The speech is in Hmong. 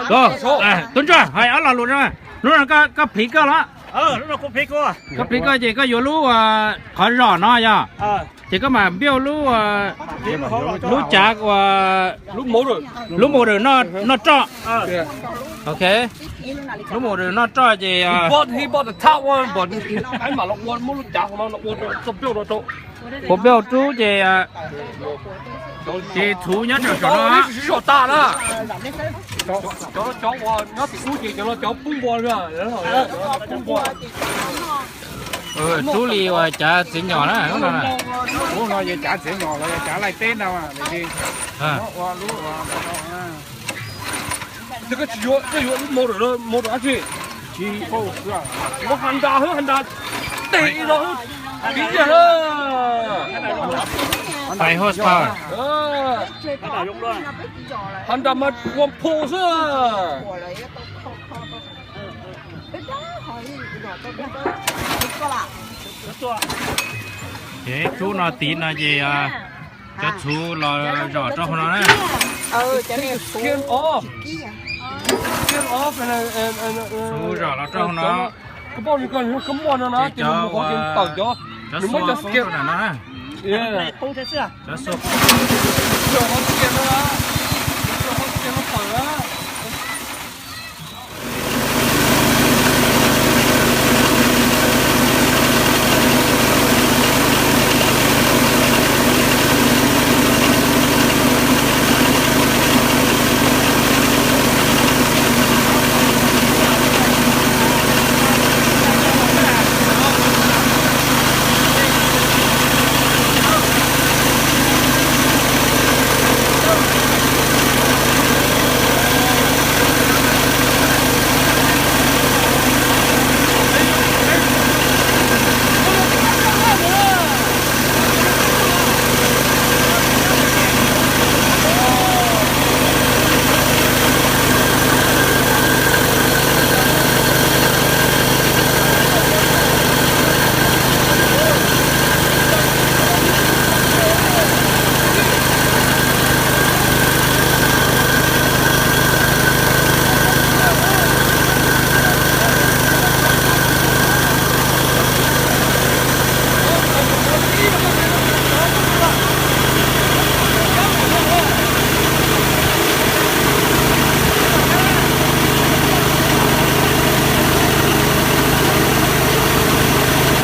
Tub ntsuag, hais ob lo lus no. Lub no koj please koj los? Koj please koj ces koj yuav lub qhov zos no yog? Ces koj mam build lub, lub cav uas, lub motor noj roj. Ok, lub motor noj roj ces, ua build rub ces, ces txhuv nyob rau saum no. Cov, cov uas nyob tim ub ces cov no cov pub npua. Rub li uas cav txiv nyom na. Ub no yog cav txiv nyom los yog cav laij teb ntag. Koj tsis yuav, koj yuav mus rau, mus rau dab tsi? Ua Honda, Honda tes no, piv tiag. Five horsepower. Honda mas ua phu xwb. Ces rub no tiv no ces cov txhuv los zom rau hauv no na. Txhuv zom los rau hauv no. Ces cov, cov xua rau nram no na. Cov xua, cov xua